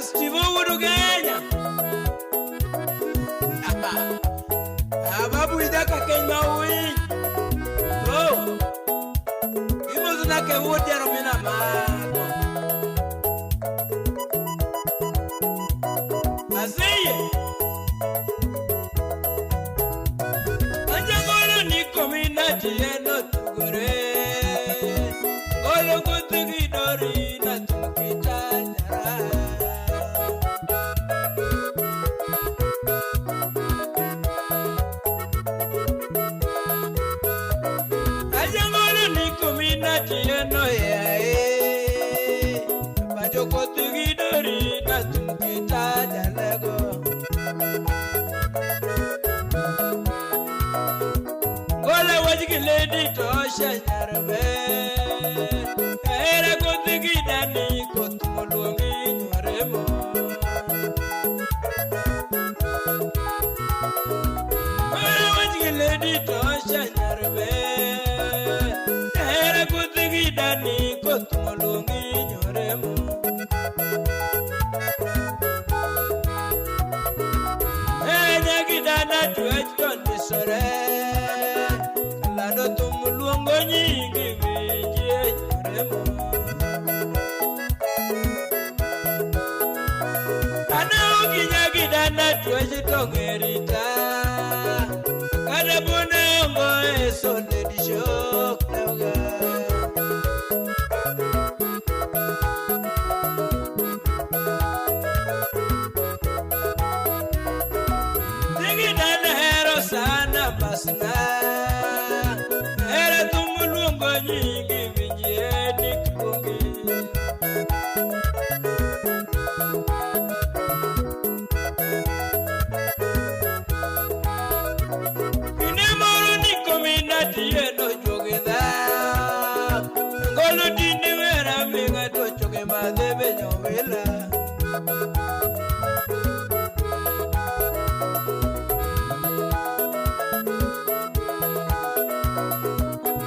Steve Wudu Kenya. Ababu idaka Kenya ui. Oh. Imozuna ke wuod Jaromina mako. Aseye. Anjangolo ni komina tieno tugore. Golo kothgi dori na tumkita jara. Ajangolo ni komina tieno yae. Bajo kothgi dori na tumkita jalego. Gola wajgi lady tosha nyarbe. Era kothgi dani koth moluongi nyoremo. Gola wajgi lady tosha nyarbe. Era kothgi dani koth moluongi nyoremo. Nyagidana twech to ndisore. Lado thum luongo nyingi winjie nyoremo. Ana oginyagidana twech to ng'erita. Kata bune ongo e soledi shok lewga. Tigidana hero sana masna. Hera thum luongo nyingi winjie nikluongi. Kinde moro ni komina tieno juogi dha. Ngolo tinde wera ming'a to choge madhe be nyowila.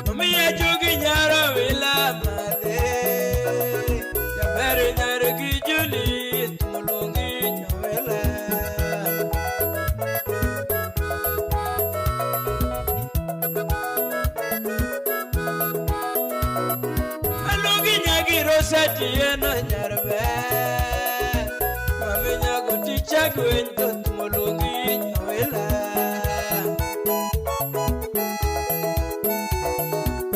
Omiya juogi nyaro wila madhe. Jaber nyar gi Juli tumuluongi nyowila. Aluongi nyagi Rosa tieno nyarbe. Mami nyago ticha gweny to tumuluongi nyowila.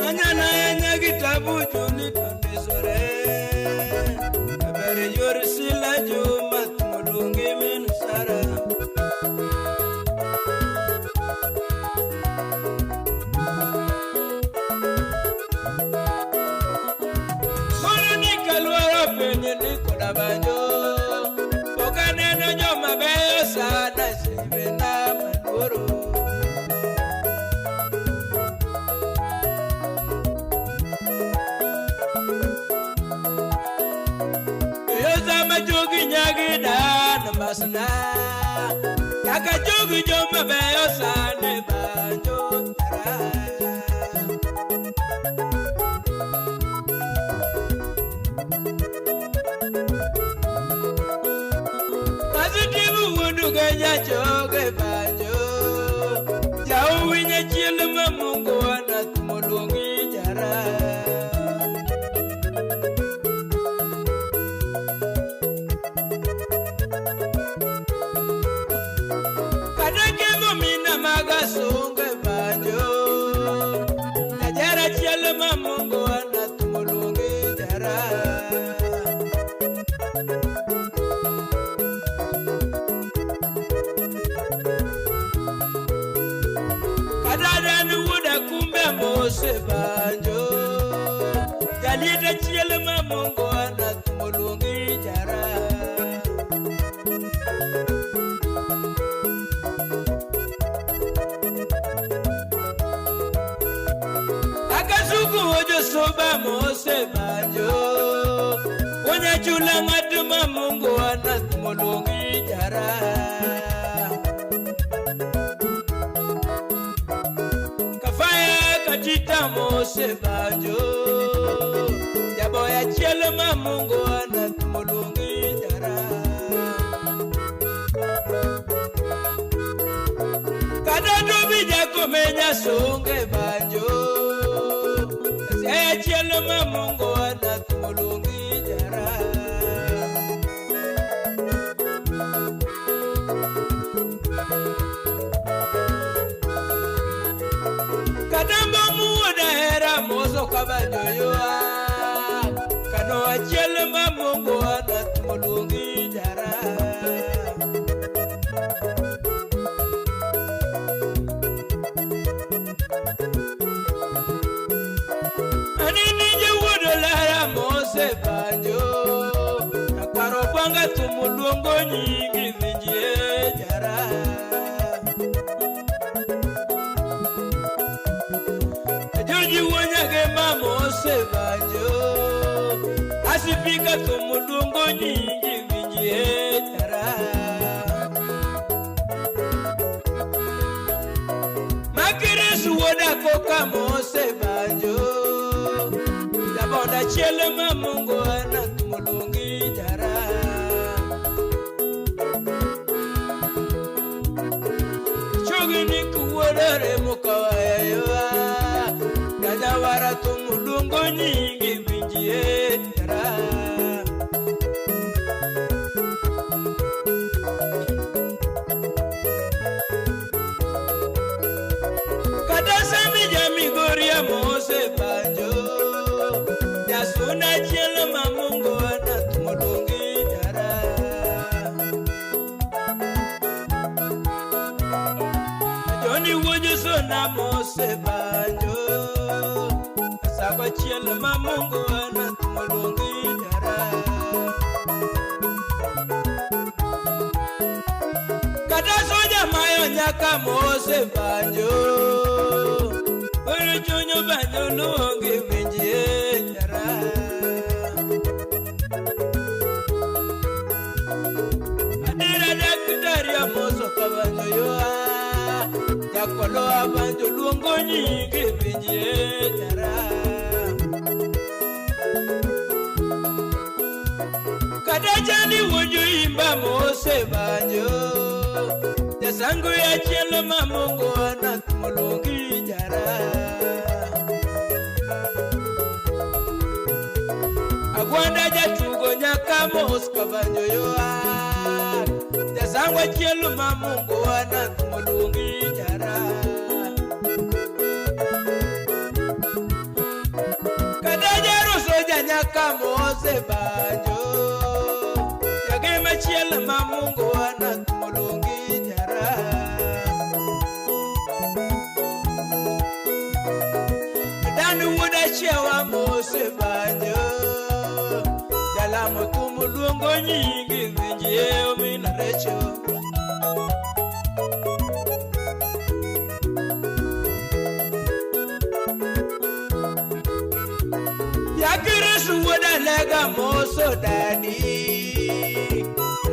Anyana nyagi tabu Juli to ndisore. Aber yor sila juma tumuluongi min Sara. Moro ni kaluoro piny ni koda banjo. Pok aneno joma beyo sana sibena maluoro. Yo sama jogi nyagi dan masna. Kaka jogi joma beyo sana banjo tara. Azitibu wuodu Kenya choge banjo. Jaowi nyachiel ma Mungu wana tumoluongi jara. Kata kemo mina maga sunge banjo. Jajara chiel ma Mungu wana tumoluongi jara. Kata dan wuoda kumbe mose banjo. Jalieta chiel ma Mungu wana tumoluongi jara. Akasuku ojo soba mose banjo. Onya chula ng'at thumoluongi jara. Kafaya katita mose banjo jaboya chielo ma Mungu ana thumoluongi jara. Kata bija komenya songe banjo siaya chielo ma Mungu ana thumoluongi jara. Kadamba muoda hera moso kabanjo yoa kano achiel ma Mungu ana thumoluongi jara. Anini jawuodo lara mose banjo akwaro bwanga thumoluongo nyingi winjie jara. Joji wuonyage ma mose banjo asipika thumoluongo nyingi winjie jara. Makiris wuoda koka mose banjo jabonda chielo ma Mungu ana thumoluongi jara. Chogi ni kuwuodore mokawayayoa janyawara thumoluongo nyingi winjie jara. Kata sami jamigoria mose banjo jasuna chielo ma Mungu ana thumoluongi jara. Joni wuojo sona mose banjo asakwa chielo ma Mungu ana thumoluongi jara. Kata soja mayo nyaka mose banjo oro chunyo banjo luongi winjie jara. Adera daktari amoso kabanjo yoa jakolo abanjo luongo nyingi winjie jara. Kata chani wuojo imba mose banjo jasango ya chielo ma Mungu ana thumoluongi jara. Agwanda jatugo nyaka mos kabanjo yoa jasango achiel ma Mungu ana thumoluongi jara. Kata jaruso janyaka mose banjo jagema chiel ma Mungu ana thumoluongi jara. Dan wuoda chiewa mose banjo jalamo thumoluongo nyingi winjie omin recho. Yakirisu wuoda lega moso dadi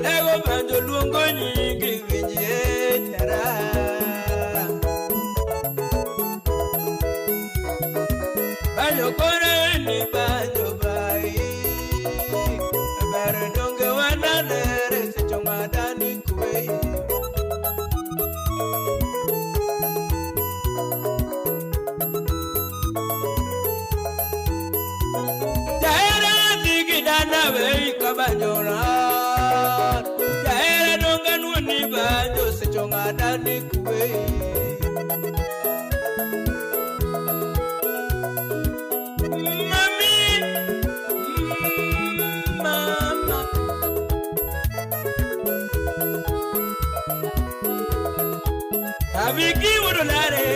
lego banjo luongo nyingi winjie jara. Banjo kore ni banjo bai ber donge wananere seche ng'adani kwe. Jahera dhi gi dana wei ka banjo ran jahera donge nuoni banjo seche ng'adani kwe. Mami, mama, Aviki wudulare,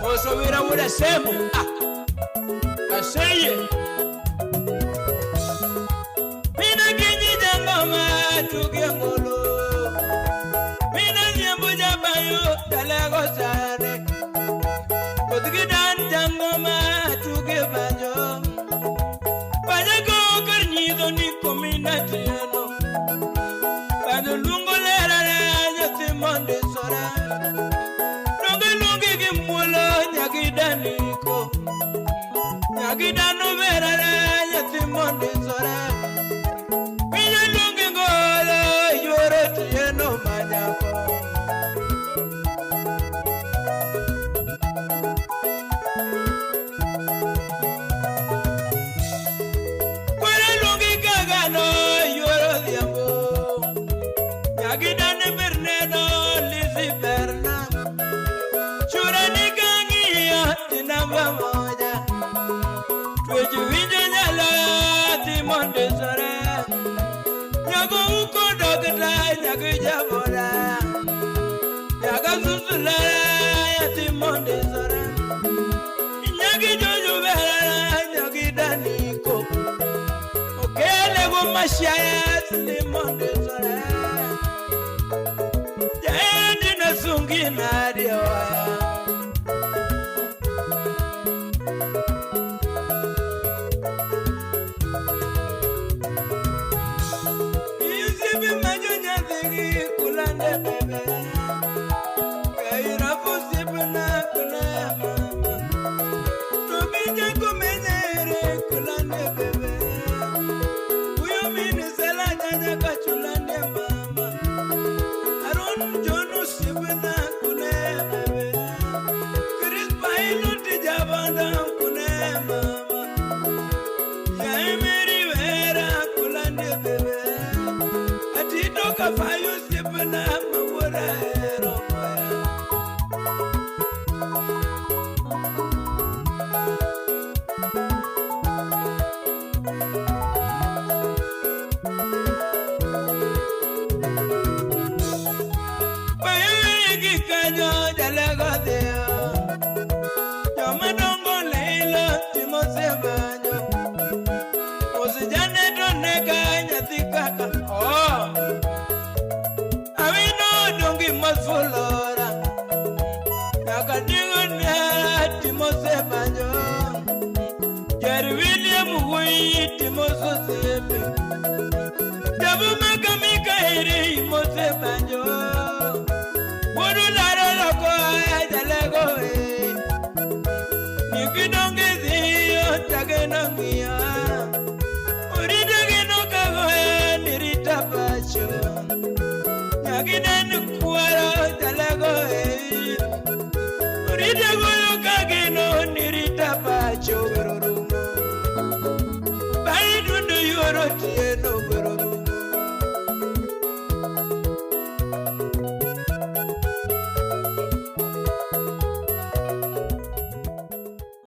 mosowira wuda semu, ah, aseye. Mina kinyi jangoma tuge ngolo, mina nyembo jabayo dalego sare. Kodgi dan jangoma tuge banjo, banjo go kar nyidho ni komina tieno. Nyagidano berare nyathi mondisore. Winyo luongi ngolo yuoro tieno manyako. Kwere luongi gagano yuoro dhiambo. Nyagidane berneno Lizzy berna. Chura ni kang'iyo ti namba moja. Twech winjo nyalo ti mondisore. Nyago uko dokta nyago jaboda. Nyaga susulera ti mondisore. Nyagi jojo berara nyagi daniko. Okele go mashaya ti mondisore. Jaendi na sungi na diewa. Yusipi majo nyathigi kulande bebe. Kairafu sipna kuna mama. Tobija kumenyere kulande bebe. Uyo mini sela nyanya kachulande mama. Aron jonu sipna kuna bebe. Chris Painu tijabanda kuna mama. Yaemeri vera kulande bebe. Atito kafayo sipna mawura romoya. Bayigi kanyo jalego dhiyo. Jomadongo lilo timo sebanyo. Osijane to nega nyathi kaka. Oh. Awino dongi mosfulora. Nyaka dingo ne timo sebanyo. Jerry William wuoyi timo sosepe. Jabu maka mikaeri mosebanjo. Wuodu laro loko jalego e. Nikidonge dhiyo tageno ng'iyo. Orito gino kagoe nirita pacho. Nyagiden kwaro jalego e. Orito goyo kageno nirita pacho werorumo. Bai dundu yuoro